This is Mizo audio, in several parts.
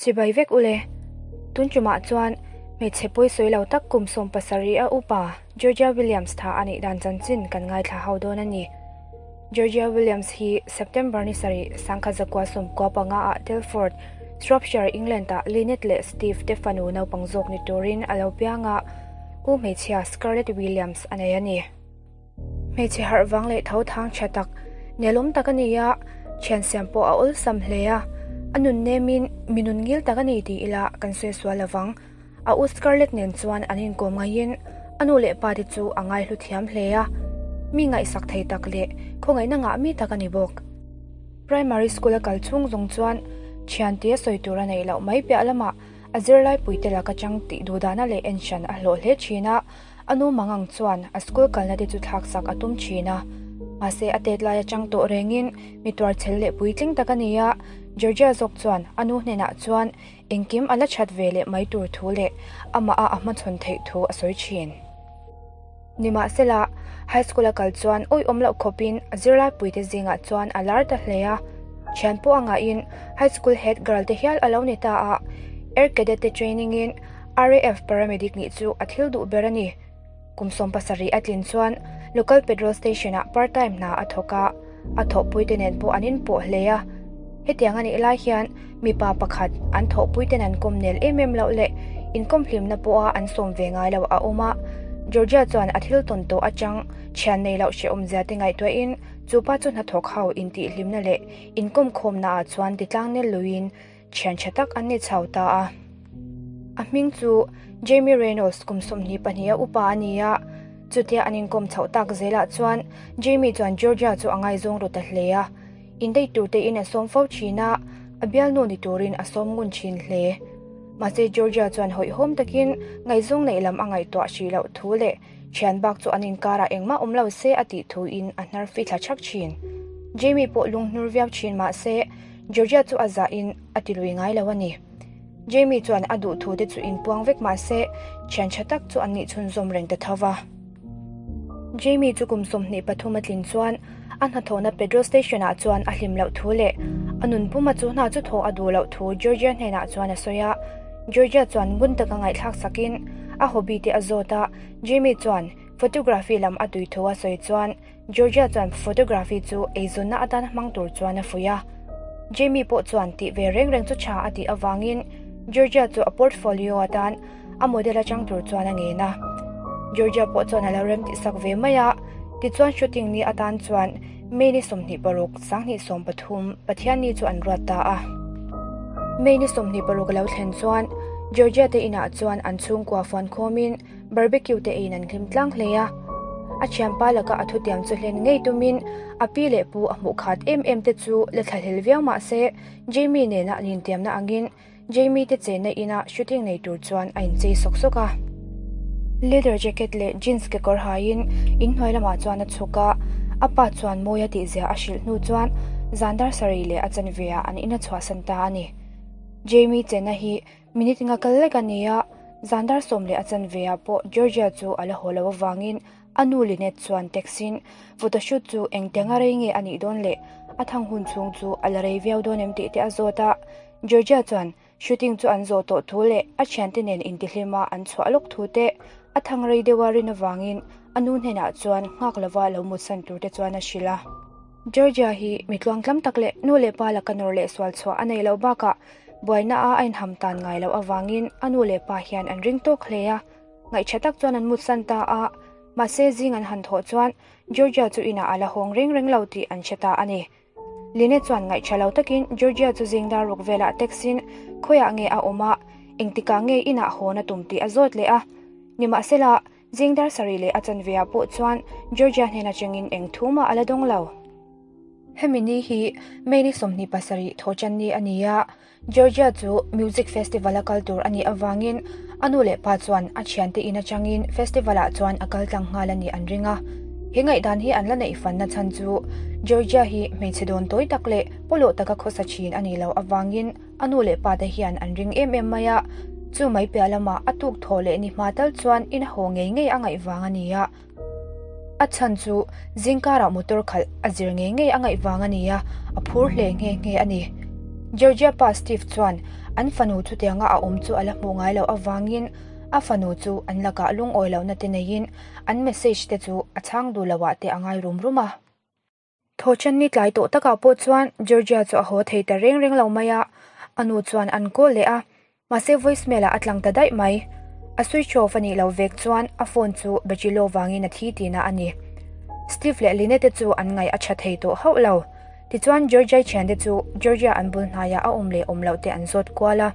Chibai vek ule. Tun tumah chuan hmeichhe pawisawi lo tak kum 70 a upa Georgia Williams tha a nih dan chanchin kan ngaithla ho dawn a ni. Georgia Williams hi September ni sarih 1995 ah Telford, Shropshire, England ah Lynette leh Steve te fanu naupang zawk ni turin a lo piang a, u hmeichhia Scarlett Williams a nei a ni. Hmeichhe harh vang leh tho thang tha tak, nelawm tak a ni a, thian siam pawh a awlsam hle a, a nun nemin mi nun ngil tak a ni ti ila kan sawi sual lovang. A u Scarlett nen chuan an inkawm ngaiin a nu leh pa te chu a ngaihlu thiam hle a, mi ngaihsak thei tak leh khawngaihna ngah mi tak a ni bawk. Primary school a kal chhung zawng chuan thian tia sawi tur a neih loh mai piah lamah a zirlai puite laka chang tih duhdahna leh en hran a hlawh hle thin a, A nu mangang chuan a school kalna te chu thlaksak a tum thin a. Mahse a tet lai atang tawh rengin mi tuarchhel leh puitling tak a ni a, Georgia zawk chuan a nu hnenah chuan engkim a la that ve leh mai tur thu leh amah a a hmachhawn theih thu a sawi thin. Nimahsela, high school a kal chuan awihawm loh khawpin a zirlai puite zingah chuan a lar ta hle a. Thian pawh a ngahin high school head girl te hial a lo ni ta a, air cadet te training in RAF paramedic nih chu a thil duh ber a ni. Kum 70 a tlin chuan local petrol station ah part time hna a thawk a, a thawhpuite nen pawh an inpawh hle a. Hetiang a nih lai hian mipa pakhat an thawhpuiten an kawm nel em em loh leh inkawm hlimna pawha an sawm ve ngai lo a awm a. Georgia chuan a thil tawn tawh atang thian nei loh hrehawmzia te ngaihtuahin chu pa chu hnathawk ho intihhlimna leh inkawm khawmna ah chuan titlang nel luiin Thian tha tak an ni chho ta a. A hming chu Jamie Reynolds kum 22 a upa a ni a. Chutia an inkawm chhoh tak zelah chuan Jamie chuan Georgia chu a ngaizawng ru ta hle a. Indate tur tein a sawm fo thin a, a bialnu ni turin a sawm ngun thin hle. Mahse Georgia chuan hawihhawm takin ngaihzawng neih lam a ngaihtuah hrih loh thu leh thian bak chu an inkarah engmah awm lo se a tih thuin a hnar fi thla thak thin. Jamie pawh lunghnur viau thin mahse Georgia chu a zahin a ti lui ngai lo a ni. Jamie chuan a duh thu te chu inpuang vek mahse thian tha tak chu an nih chhunzawm reng ta tho va. Jamie chu kum 23 a tlin chuan a hnathawhna petrol station ah chuan a hlim loh thu leh a nun puma chu hna chu thawh a duh loh thu Georgia hnenah chuan a sawi a. Georgia chuan ngun taka ngaihthlak sakin a hobby te a zawt a, Jamie chuan photography lam a tui thu a sawi chuan Georgia chuan photography chu eizawnna atan hmang tur chuan a fuih a. Jamie pawh chuan tih ve reng reng chu tha a tih avangin Georgia chu a portfolio atan a model atang tur chuan a ngen a. Georgia pawh chuan a lo rem tih sak ve mai a, tichuan shooting ni atan chuan May ni 26, 2013, Pathian ni chu an ruat ta a. May ni 26 a lo thlen chuan Georgia te inah chuan an chhungkua fuan khawmin barbecue te eiin an hlim tlang hle a. A thianpa laka a thutiam chu hlen ngei tumin a pi leh pu a hmuh khat em em te chu la thlahlel viau mahse Jamie nena an intiamna angin Jamie te chenna ina shooting nei tur chuan a inchei sawk sawk a. Leather jacket leh jeans kekawr haiin inhnuai lamah chuan a chhuk a, a pa chuan mawi a tihzia a hrilh hnu chuan zan dar sarih leh a chanve ah an ina chhuahsan ta a ni. Jamie chenna hi minute nga kal lek a ni a, zan dar 10 leh a chanve ah pawh Georgia chu a la haw lo avangin a nu Lynette chuan text-in photoshoot chu engtianga rei nge a nih dawn leh a thang hun chhung chu a la rei viau dawn em tih te a zawt a. Georgia chuan shooting chu an zawh tawh thu leh a thiante nen intihlim a an chhuah lawk thu te a thang rei deuha rin avangin a nu hnenah chuan nghak lova lo mutsan tur te chuan a hrilh a. Georgia hi mi tluangtlam tak leh nu leh pa laka nawr leh sual chhuah a nei loh bakah buaina a a inham tan ngai loh avangin a nu leh pa hian an ring tawk hle a. Ngaihṭha tak chuan an mutsan ta a, mahse zing an han thawh chuan Georgia chu inah a la hawng reng reng lo tih an hre ta a ni. Lynette chuan ngaihṭha lo takin Georgia chu zing dar ruk velah text-in khawiah nge a awm a, engtikah nge inah hawn a tum tih a zawt leh a. Nimahsela, zing dar sarih leh a chanveah pawh chuan Georgia hnen atangin eng thu mah a la dawng lo. Hemi ni hi May ni 27 thawhṭan ni a ni a, Georgia chu music festival a kal tur a nih avangin a nu leh pa chuan a thiante in atangin festival ah chuan a kal tlang nghal a nih an ring a. He ngaihdan hi an la neih fanna chhan chu Georgia hi hmeichhe dawn tawi tak leh pawlawh taka khawsa thin a nih loh avangin a nu leh pa te hian an ring em em mai a. Chu mai piah lamah a tuk thaw leh ni hma tal chuan in a haw ngei ngei a ngaih vang a ni a. A chhan chu zingkarah motor khalh a zir ngei ngei a ngaih vang a ni a, a phur hle nghe nghe a ni. Georgia pa Steve chuan an fanu chutianga a awm chu a la hmuh ngai loh avangin a fanu chu an lakah lungawi lohna te neiin an message te chu a chhang duh loh ah te a ngai rum rum a. Thawhṭanni tlai tawh takah pawh chuan Georgia chu a haw thei ta reng reng lo mai a, a nu chuan an call leh a, mahse voicemail ah a tlang ta daih mai. A switch off a nih loh vek chuan a phone chu battery low vangin a thi tihna a ni. Steve leh Lynette chu an ngaih a ṭha thei tawh hauh lo. Tichuan Georgia-i thiante chu Georgia an bul hnaiah a awm leh awm loh te an zawt kual a.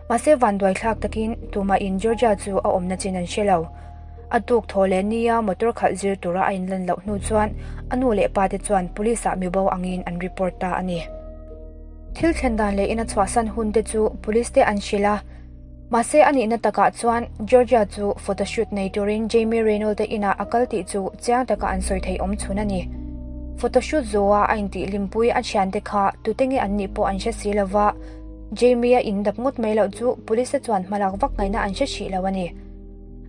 Mahse vanduai thlak takin tumahin Georgia chu a awmna chin an hre lo. A tuk thaw leh nia motor khalh zir tura a inlan loh hnu chuan a nu leh pa te chuan police ah mibo angin an report ta a ni. Thil thlen dan leh in a chhuahsan hun te chu police te an hrilh a. Mahse a nihna takah chuan Georgia chu photoshoot nei turin Jamie Reynolds te inah a kal tih chu chiang taka an sawi thei awm chhun a ni. Photoshoot zawha a intih hlimpui a thiante kha tute nge an nih pawh an hre si lova, Jamie a indap ngawt mai loh chu police te chuan hmalak vak ngaihna an hre hrih lo a ni.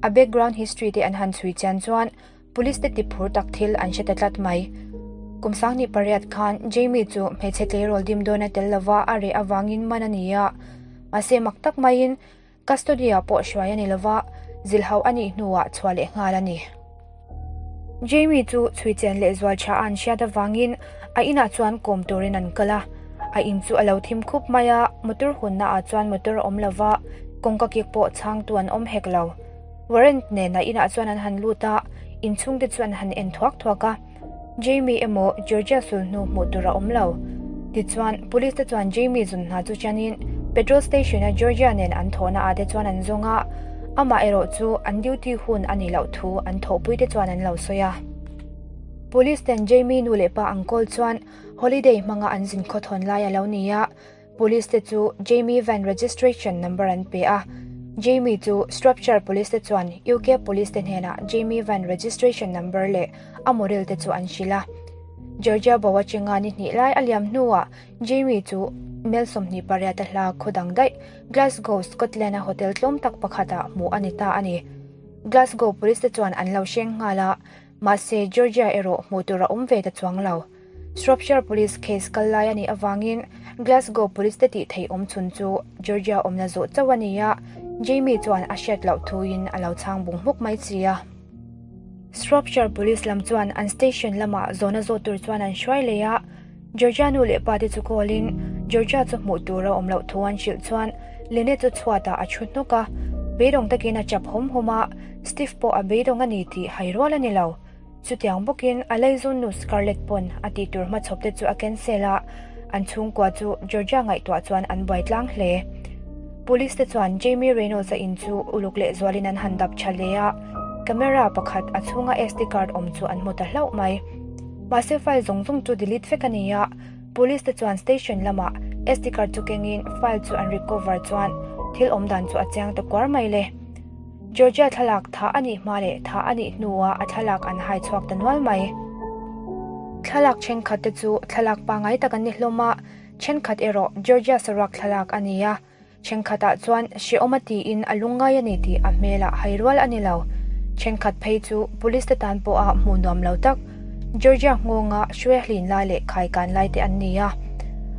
A background history te an han chhui chian chuan Police te tiphur tak thil an hre ta tlat mai. Kum 18 khan Jamie chu hmeichhe tleirawl dim dawn a tel lova a reh avangin man a ni a. Mahse mak tak maiin custody ah pawh hruai a ni lova, zilhau a nih hnuah chhuah leh nghal a ni. Jamie chu chhui chen leh zual tha a an hriat avangin a inah chuan kawm turin an kal a. A in chu a lo thim khup mai a, motor hunna ah chuan motor a awm lova, kawngka kik pawh chhangtu an awm hek lo. Warrant nen a inah chuan an han lut a, inchhungte chu an han en thuak thuak a. Jamie emaw Georgia sulhnu hmuh tur a awm lo. Tichuan, police te chuan Jamie zun hna chu chanin petrol station a Georgia nen an thawhna ah te chuan an zawng a, amah erawh chu an duty hun a nih loh thu an thawhpui te chuan an lo sawi a. Police ten Jamie nu leh pa an call chuan holiday hmanga an zin khawthawn lai a lo ni a, Police te chu Jamie van registration number an pe a, Jamie chu Shropshire Police te chuan UK Police te hnenah Jamie van registration number leh a model te chu an hrilh a. Georgia Boa chenga ni hnih lai a liam hnuah Jamie chu mel 28 a hla khaw dang daih Glasgow, Scotland a hotel tlawm tak pakhatah hmuh a ni ta a ni. Glasgow Police te chuan an lo hreng nghal a, mahse Georgia erawh hmuh tur a awm ve ta chuang lo. Shropshire Police case kal lai a nih avangin Glasgow Police te tih theih awm chhun chu Georgia awmna zawh chauh a ni a, Jamie chuan a hriat loh thuin a lo chhang bung hmuk mai si a. Shropshire Police lam chuan an station lamah zawhna zawh tur chuan an hruai leh a, Georgia nu leh pa te chu call in Georgia chu hmuh tur a awm loh thu an hrilh chuan Lynette chu chhuatah a thu hnawk a, beidawng takin a chap hawm hawm a, Steve pawh a beidawng a ni tih hai rual a ni lo. Chutiang bawkin a laizawn nu Scarlett pawn a tih tur hmachhawp te chu a cancel a, an chhungkua chu Georgia ngaihtuah chuan an buai tlang hle. Police te chuan Jamie Reynolds a in chu uluk leh zualin an han dap tha hle a, camera pakhat a chhunga SD card awm chu an hmu ta hlauh mai. Mahse file zawng zawng chu delete vek a ni a, police te chuan station lamah SD card chu kengin file chu an recover chuan thil awm dan chu a chiang ta kuar mai le. Georgia thlalak thah a nih hma leh thah a nih hnuah a thlalak an hai chhuak ta nual mai. Thlalak thenkhat te chu thlalak pangngai tak an ni hlawm a, thenkhat erawh Georgia saruak thlalak a ni a, thenkhatah chuan hrehawm a tiin a lungngai a ni tih a hmelah hai rual a ni lo. Thenkhat phei chu police te tan pawha hmuh nuam lo tak Georgia nghawnga hruaihlin lai leh khaikan lai te an ni a,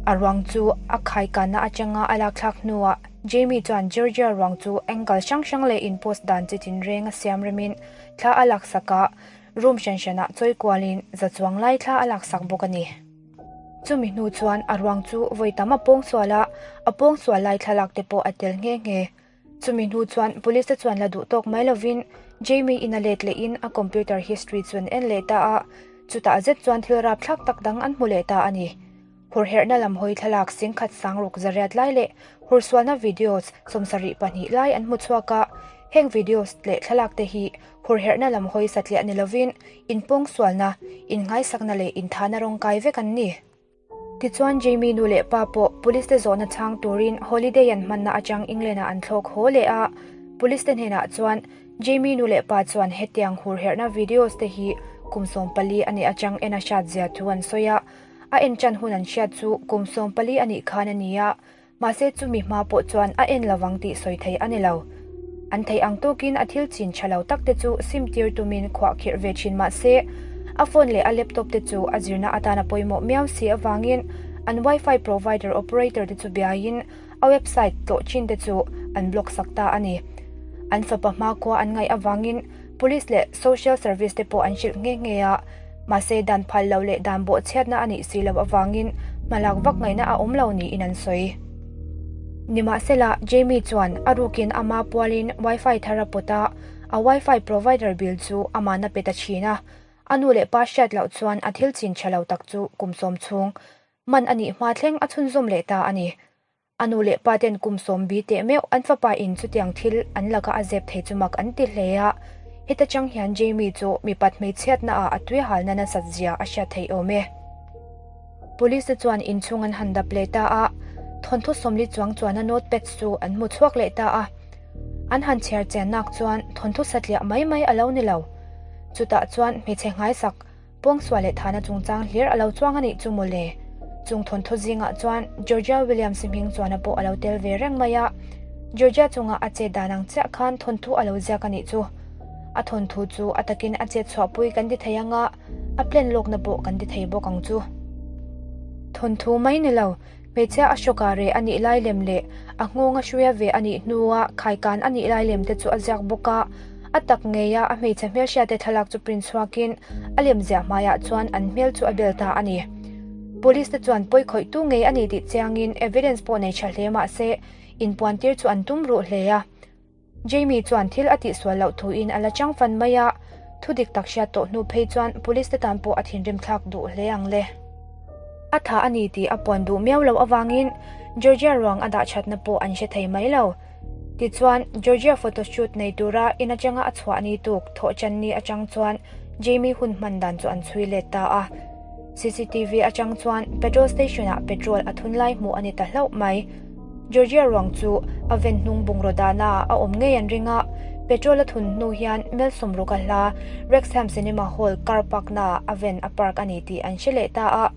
a ruang chu a khaikanna atanga a lakthlak hnuah Jamie chuan Georgia ruang chu angle hrang hrang leh in post dan chi tinreng a siam remin thla a laksak a, room hran hranah chawi kualin za chuang lai thla a laksak bawk a ni. Chumi hnu chuan a ruang chu vawi tam a pawng sual a, a pawng sual lai thlalak te pawh a tel nghe nghe. Chumi hnu chuan police te chuan la duh tawk mai lovin Jamie in a let lehin a computer history chu an en leh ta a, chutah zet chuan thil rapthlak tak dang an hmu leh ta a ni. Hurherhna lam hawi thlalak singkhat sangruk zariat lai leh hursualna videos 72 lai an hmu chhuak a, heng videos leh thlalak te hi hurherhna lam hawi satliah ni lovin inpawngsualna, innghaisakna leh inthahna rawng kai vek an ni. Tichuan Jamie nu leh pa pawh police te zawhna chhang turin holiday an hmanna atang England ah an thlawk haw leh a, police te hnenah chuan Jamie nu leh pa chuan hetiang hurherhna videos te hi kum 14 a nih atang en a hriat zia thu an sawi a, A en ṭan hun an hriat chu kum 14 a nih khan a ni a, mahse chumi hma pawh chuan a en lovang tih sawi thei a ni lo. An theih ang tawkin a thil chin ṭha lo tak te chu sim tir tumin khuah khirh ve ṭhin mahse, a phone leh a laptop te chu a zirna atan a pawimawh miau si avangin An Wi-Fi provider operator te chu biaiin a website tlawh chin te chu an block sak ta a ni. An fapa hmakhua an ngaih avangin Police leh Social Service te pawh an hrilh nghe nghe a, mahse dan phal lo leh dan bawhchhiatna a nih si loh avangin hmalak vak ngaihna a awm lo niin an sawi. Nimahsela, Jamie chuan a rukin ama pualin Wi-Fi thar a pawt a, a Wi-Fi provider bill chu ama'n a pe ta thin a, a nu leh pa hriat loh chuan a thil chin tha lo tak chu kum sawm chhung man a nih hma thleng a chhunzawm leh ta a ni. A nu leh pa ten kum sawm bi teh meuh an fapa in chutiang thil an laka a zep thei chu mak an ti hle a, heta chang hian Jamie chu mipat hmeichhiatna ah a tui halna nasat zia a hriat theih awm e. Police te chuan inchhung an han dap leh ta a, thawnthu sawmli chuang chuan a notepad chu an hmu chhuak leh ta a. An han chhiar chian nak chuan thawnthu satliah mai mai a lo ni lo. Chutah chuan hmeichhe nghaisak Pawngsual leh thana chungchang hlir a lo chuang a nih chu mawle. Chung thawnthaw zingah chuan Georgia Williams-i hming chuan a pawh a lo tel ve reng mai a. Georgia chunga a chet dan ang chiah khan thawnthu a lo ziak a nih chu. A thawnthu chu a takin a chet chhuahpui kan ti thei ang a, a plan lawkna pawh kan ti thei bawk ang chu. Thawnthu mai ni lo, hmeichhia a hrawka reh a nih lai lem leh a nghawnga hruia ve a nih hnua khaikan a nih lai lem te chu a ziak bawk a. A tak ngeia a hmeichhe hmelhriate thlalak chu print chhuakin a lemziah hmaiah chuan an hmel chu a bel ta a ni. Police te chuan pawi khawihtu ngei a ni tih chiangin evidence pawh nei tha hle mah se inpuantir chu an tum ruh hle a. Jamie chuan thil a tihsual loh thuin a la chang fan mai a, thu dik tak hriat tawh hnu phei chuan police te tan pawh a thinrim thlak duh hle ang le. A tha a ni tih a puan duh miau loh avangin Georgia ruang a dah thatna pawh an hre thei mai lo. Tichuan, Georgia photoshoot nei tura in atanga a chhuah ni tuk thawhchan ni atang chuan Jamie hun hman dan chu an chhui let ta a. CCTV atang chuan petrol station-ah petrol a thun lai hmuh a ni ta hlauh mai. Georgia ruang chu a ven hnung bungraw dahnaah a awm ngei an ring a, petrol a thun hnu hian mel sawmruk a hla Wrexham Cinema Hall car park-naah a ven a park a ni tih an hre leh ta a,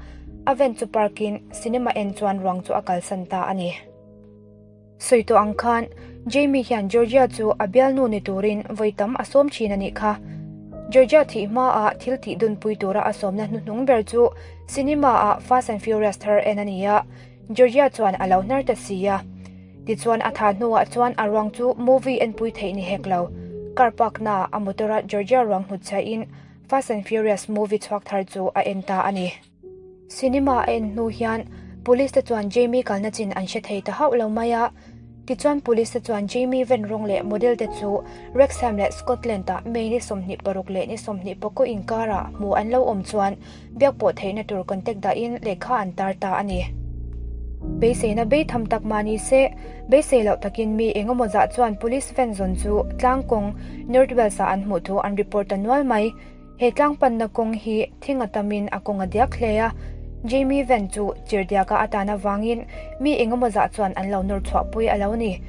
a ven chu park-in cinema en chuan ruang chu a kalsan ta a ni. Sawi tawh ang khan, Jamie hian Georgia chu a bialnu ni turin vawi tam a sawm thin a nih kha. Georgia thih hmaah thil tih dunpui tura a sawmna hnuhnung ber chu cinema-ah Fast and Furious thar en a ni a, Georgia chuan a lo hnar ta si a. Tichuan a tha hnuah chuan a ruang chu movie enpui theih ni hek lo. Car park-naah a motor-a Georgia ruang hnutchhiahin Fast and Furious movie chhuak thar chu a en ta a ni. Cinema a en hnu hian Police te chuan Jamie kalna chin an hre thei ta hauh lo mai a. Tichuan Police te chuan Jamie ven rawng leh model te chu Wrexham leh Scotland ah May ni 26 leh ni 24 inkarah hmu an lo awm chuan biak pawh theihna tur contact dahin lehkha an tar ta a ni. Beiseina bei tham tak mah ni se, beisei loh takin mi engemaw zah chuan Police van zawn chu tlangkawng North Wales ah an hmuh thu an report ta nual mai. He tlangpanna kawng hi thing a tamin a kawng a diak hle a, Jamie Van chu chirdiaka a tan avangin mi engemaw zah chuan an lo nawr chhuahpui a lo ni.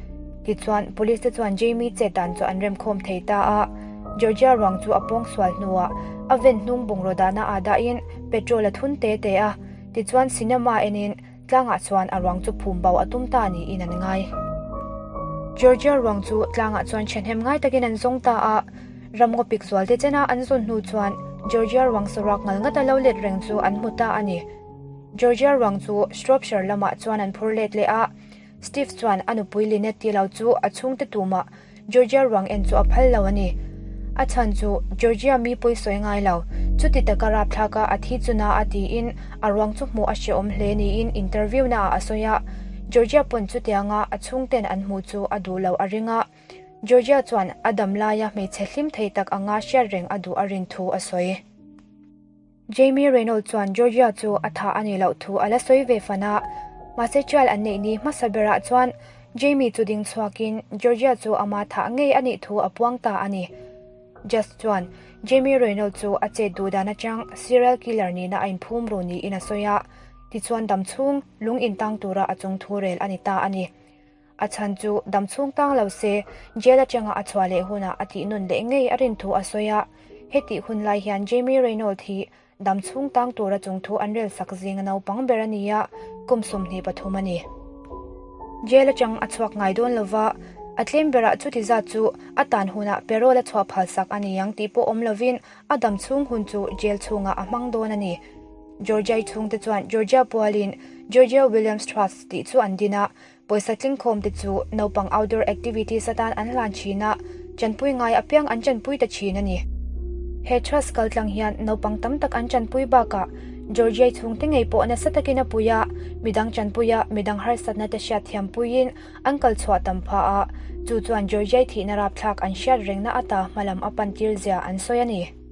Tichuan, Police te chuan Jamie chet dan chu an remkhawm thei ta a, Georgia ruang chu a pawngsual hnuah a ven hnung bungraw dahna ah dahin petrol a thun te te a, tichuan cinema enin Tlangah chuan a ruang chu phum bo a tum ta niin an ngai. Georgia ruang chu tlangah chuan thahnem ngai takin an zawng ta a, ramngaw pik zual te chena an zawn hnu chuan Georgia ruang saruak ngal ngata lo let reng chu an hmu ta a ni. Georgia ruang chu Shropshire lamah chuan an phur let leh a, Steve chuan a nupui Lynette ti lo chu a chhungte tumah Georgia ruang en chu a phal lo a ni. A chhan chu Georgia mi pawi sawi ngai lo, chuti taka rapthlaka a thi chu na a tiin a ruang chu hmuh a hrehawm hle niin interview naah a sawi a. Georgia pawn chutianga a chhungten an hmuh chu a duh lo a ring a. Georgia chuan a dam laia hmeichhe hlim thei tak anga hriat reng a duh a rin thu a sawi. Jamie Reynolds chuan Georgia chu a thah a nih loh thu a la sawi ve fan a, mahse trial an neih ni hmasa berah chuan Jamie chu ding chhuakin Georgia chu ama thah ngei a nih thu a puang ta a ni. Judge chuan Jamie Reynolds chu a chet duh dan atang serial killer nihna a inphum ru niin a sawi a, tichuan damchhung lung intang tura a chung thu rel a ni ta a ni. A chhan chu dam chhung tang lo se, jail atanga a chhuah leh hunah a tih nun leh ngei a rin thu a sawi a. Hetih hun lai hian Jamie Reynolds hi dam chhung tang tura chung thu an rel sak zinga naupang ber a ni a, kum 23 a ni. Jail atang a chhuak ngai dawn lova, a tlem berah chuti zat chu a tan hunah parole a chhuah phal sak a ni ang tih pawh awm lovin a dam chhung hun chu jail chhungah a hmang dawn a ni. Georgia-i chhungte chuan Georgia pualin. Georgia Williams Trust tih chu an din a, pawisa tlingkhawm te chu naupang outdoor activities atan an hlan thin a, chanpui ngai apiang an chanpui ta thin a ni. He trust kaltlang hian naupang tam tak an chanpui bakah Georgia-i chhungte ngei pawh nasa takin a pui a, midang chanpuia midang harsatna te hriat thiampuiin an kal chhuah tam phah a, chu chuan Georgia-i thihna rapthlak an hriat rengna ata hmalam a pantir zia an sawi a ni.